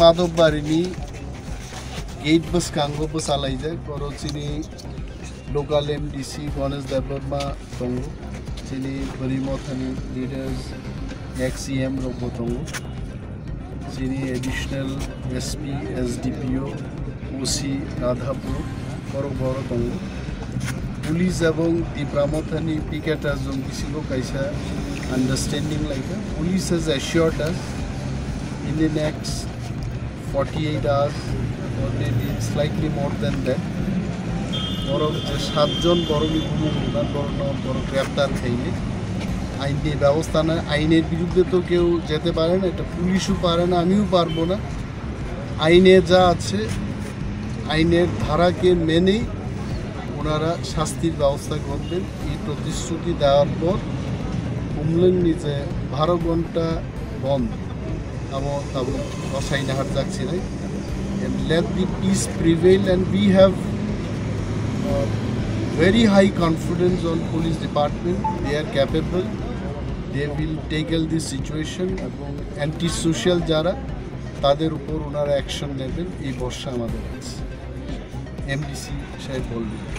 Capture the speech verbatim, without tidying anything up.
Madhobbarini gate bwskango bwsalaijak, oro chini local M D C Ganesh Debbarma tongo, chini Bwrwimothani leaders, ex E M rokbo tongo, chini additional S P, S D P O, O C Radhapur, borok borok tongo. Police ebong Tipra Mothani picketers rok bisingo kaisa understanding laikha. Police has assured us in the next forty-eight hours or maybe slightly more than that, borok je satjon borokni bumung rwna borokno borok greptar khainai. আইনি ব্যবস্থা নেয়। আইনের বিরুদ্ধে তো কেউ যেতে পারে না, এটা পুলিশও পারে না, আমিও পারবো না। আইনে যা আছে, আইনের ধারাকে মেনেই ওনারা শাস্তির ব্যবস্থা করবেন। এই প্রতিশ্রুতি দেওয়ার পর Khumlwngni je baro ghonta bond, abo tabuk bwsai naharjak sinai. And let the peace prevail, and we have uh, very high confidence on police department. They are capable. They will tackle this situation এবং anti social যারা, তাদের উপর ওনারা অ্যাকশন নেবেন, এই ভরসা আমাদের আছে। এমডিসি সাহেব বলবেন।